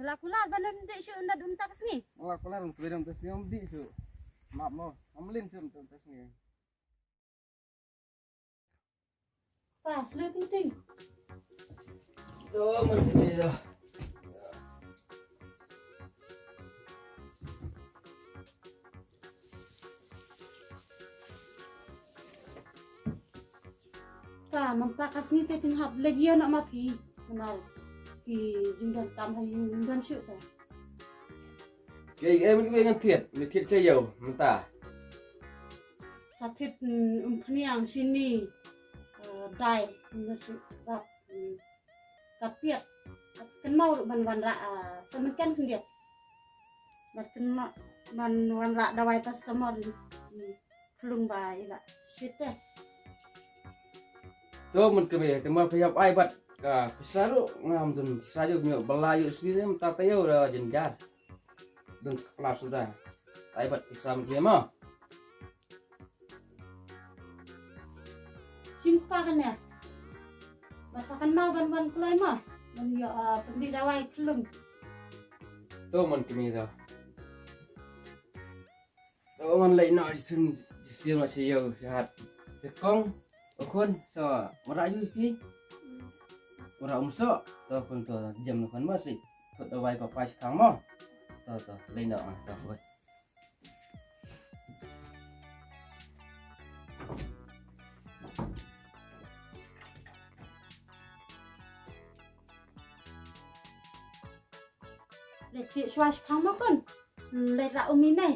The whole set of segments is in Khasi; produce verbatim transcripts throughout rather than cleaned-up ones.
La kular ban ym dih shuh ynda dum ta ka sngi. La kular ban ym dih shuh. Map mo. Ym lin shuh ynda dum ta sngi. Pas le ting ting. To, mun ting to. Ka mynta ka sngi te kin hap leit ïa na ma phi. Namar ki jingdonkam ha ïing don shuh ta. Ke em ke ngan thied, ngan thied cha ïew mynta. Sa thied, mm, umphniang shini, eh, dai, ngan thied bad, mm, ka piat, kynmaw ruh ban wanrah, ah, sa mynken khyndiat. Bad kynmaw ban wanrah dawai paracetamol, mm, khlung ba i la shit te. To mun kmie, te ma phi hap ai bad ka pisa ruh ngam dun pisa ju mio bala ju sni ne mynta te ïew da jynjar. Dun sa kpla suda. Ai bad pisa mun kmie mo. Sim kpa kane. Bad sa kynmaw ban wan kloi mo. Ban ïoh, ah, pynbit dawai khlung. To mun kmie to. To ngan leit noh shisien shisien noh sha ïew sha hat. Te kong, o khun, so, mara ïu phi. Mara um so, to khun to, jem noh khun mas ri. Thut dawai papa shi kang mo. To, to, leit noh, to khun. Leit thied shuwa shipang mo khun. Hmm, leit rah u mei mei.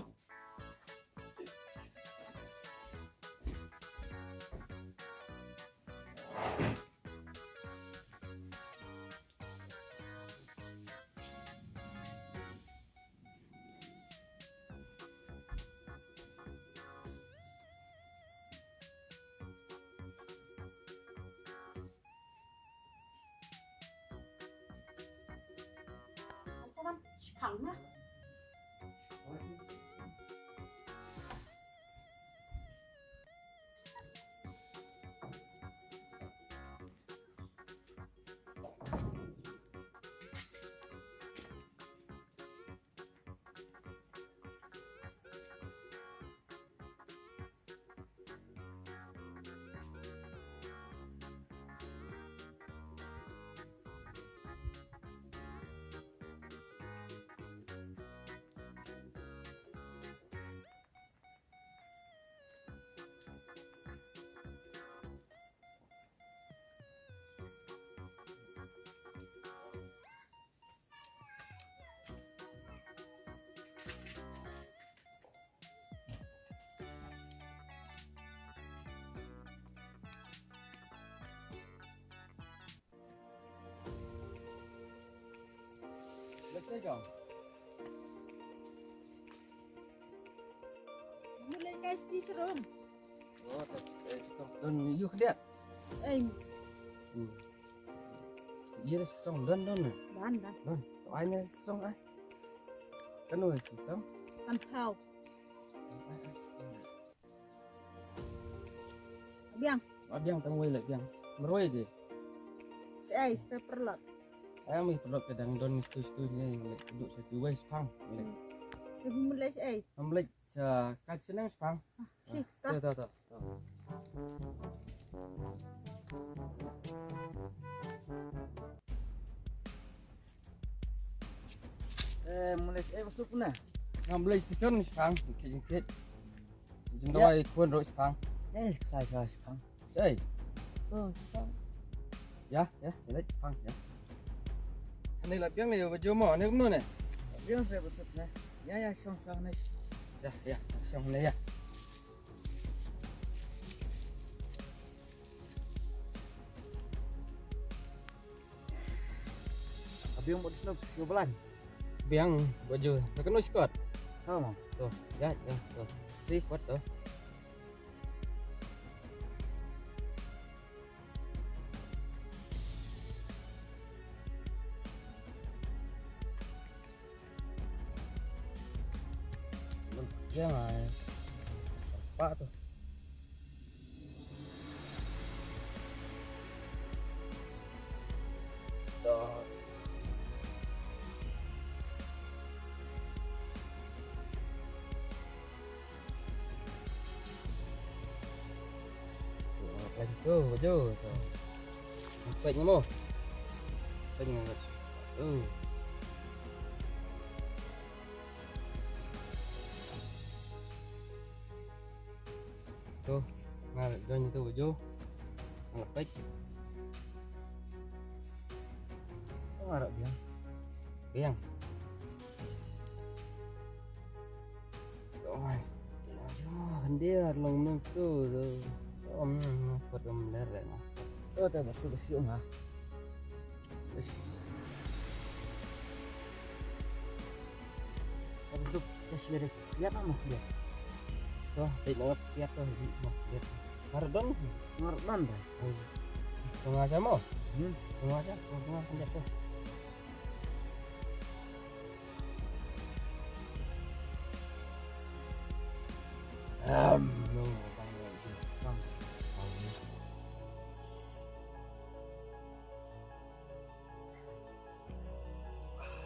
Let's go. Mulai kai sti serum. Oh, tak, eh, tak, don yu khdiat. Eh. Hmm. Iya, song don, don. Don, don. Don. Ai ne song ai. Kano song? Somehow. Biang. Biang tang wei le biang. Meroi de. Ai, te perlot. Ai, mi perlot kadang don stu stu ni le duk satu wei sepang. Te mulai ai. Mulai Sa ka chnang spang. To, to, to. Eh, mulai eh, wasu puna. Ngam mulai season spang, kit kit. Jing dawai khun ro spang. Eh, khai khai spang. Ei. Oh, so. Ya, ya, ya, leh, pang, ya. Ani la piang ne, ba jo mo, ne kumno ne? Piang se ba sut ne. Ya, ya, shong, shong ne. Ya, ya, shong ne, ya. Abiang mo disno, yo balan. Biang, ba jo, ba kano sikot. Ha, mo. To, ya, ya, to. Si kot to. Biang ai. Pak tu. Dah. Lagi tu, baju tu. Pek ni mo. Pek ni. Tu. Tu. Nga don tu baju. Nga pek. Nga rak biang. Biang. Oi, khyndiat long mynta tu. Om, pat om ler re ma. Oh, ta basu basu nga. Ish. Om tu ta shere kiat ma kiat. Tu, tik na kiat tu, di ma kiat. Ngar don. Ngar don dah. Tu nga sama. Hmm. Tu nga sama. Tu nga khyndiat tu. Em, no, bang, bang, bang.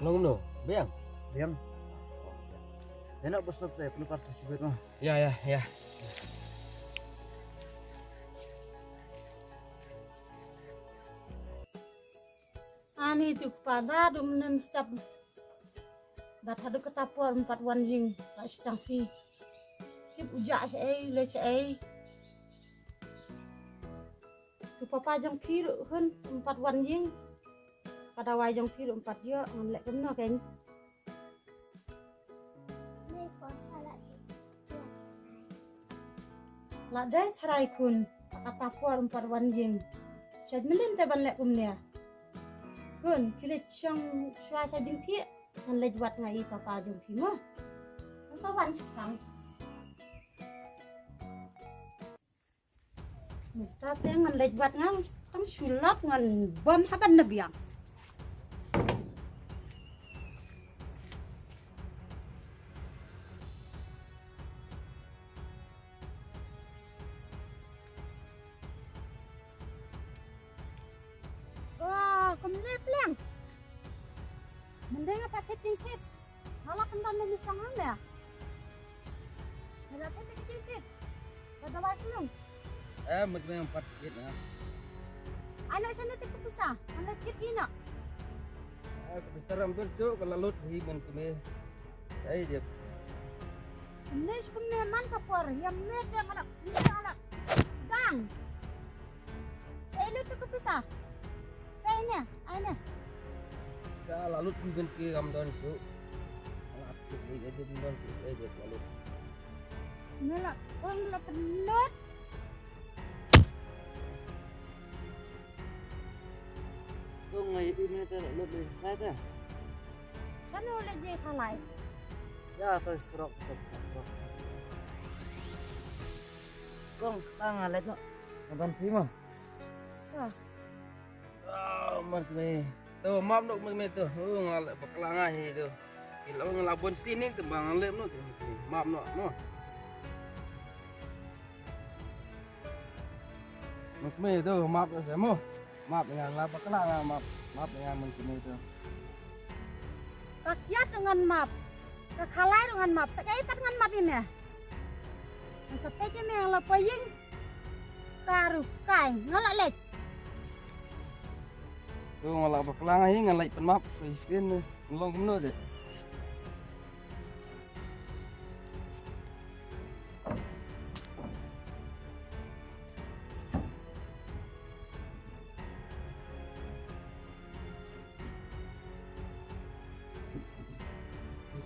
Long no, biang. Biang. Ïa nga ba sop sa, perlu participate noh. Ïa, ïa, ïa. Ani tu kpa da dum nem step. Bad haduh kata por ym pat wan ïing la shitang shi. Tip u jah shaei, leh shaei. Tu papa jong phi ruh hun ym pat wan ïing. Ka dawai jong phi ruh ym pat ïoh, ngan leh kumno kein. La dei tharai khun, kata por ym pat wan ïing. Shait mynnin te ban leh kumne. Khun, khie leit shong shuwa sha jingthiah, ngan leit wad nga i papa jong phi mo. Ngan sa wan shitang. Mynta te ngan leit wad nga, tang shu lap ngan bam ha ban na biang. Wah, kumne pliang. Mynta nga pat kit jingkit. Nga la pynban na misang ne. Nga la kit jingkit. Ka dawai klung. Eh, mut me pat kit na. Ai no shane te ka pisa. Ngan leit kit ïa no. Eh, ka pisa ram bil chu ka la lut hi mynta me. Ai dep. Kumne shu kumne man ka por, ïa me te nga la, nga la. Dang. Sa ïa lut ka pisa. Sa ïa ne, ai ne. Ka la lut pynban ki kam don shu. Ka la ap kit ïa ka dim don shu, sa ïa dep la lut. Nga la, ong la pynlut. Kong, nga ïohi mynta la lut dei, sa ïa te. Shano leit ïa khalai? Ïa, to surok, to surok. Kong, ta nga leit noh. Nga ban phi mo. Ah, mar kmie. To, map noh mar kmie to. Oh, nga leh bakla nga hi to. Ki la, nga la bun sini te ba nga leh noh to. Map noh, noh. Mar kmie to, map noh mo. Map nga la bakla nga map. Map nga mar kmie to. Ka kiad ngan map. Ka khalai ngan map. Sa kaei pat ngan map ïa me. Ngan sa peit ïa me nga la poi ïing. Ka ruh kai nga la leit. To nga la bakla nga hi, ngan leit pynmap. Phi sien ne. Long kumno de.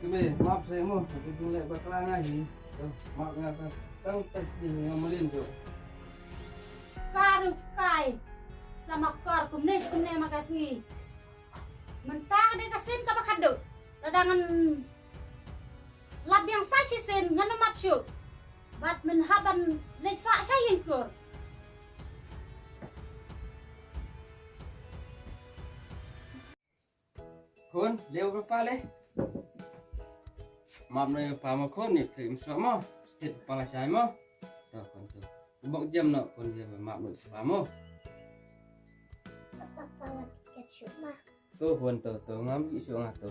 Kmie, map sa mo, ka jingeh bakla nga hi. To, map nga ka tang pasti nga malin to. Ka ruh kai. Lama kor kumne kumne ma ka sngi. Mynta ka dei ka sien kaba khadduh. Lada ngan lap biang sa shisien ngan ym map shuh. Bad mynta hap ban leit sah sha ïing kur. Khun, leh u papa leh. Map noh ïa u papa mo khun, ïa phi im shuh mo. Stet papa la shai mo. To khun to. Bok jem noh khun, jem map noh ïa u papa mo. Papa wan ket shuh ma. To khun to, to ngam ïohi shuh nga to.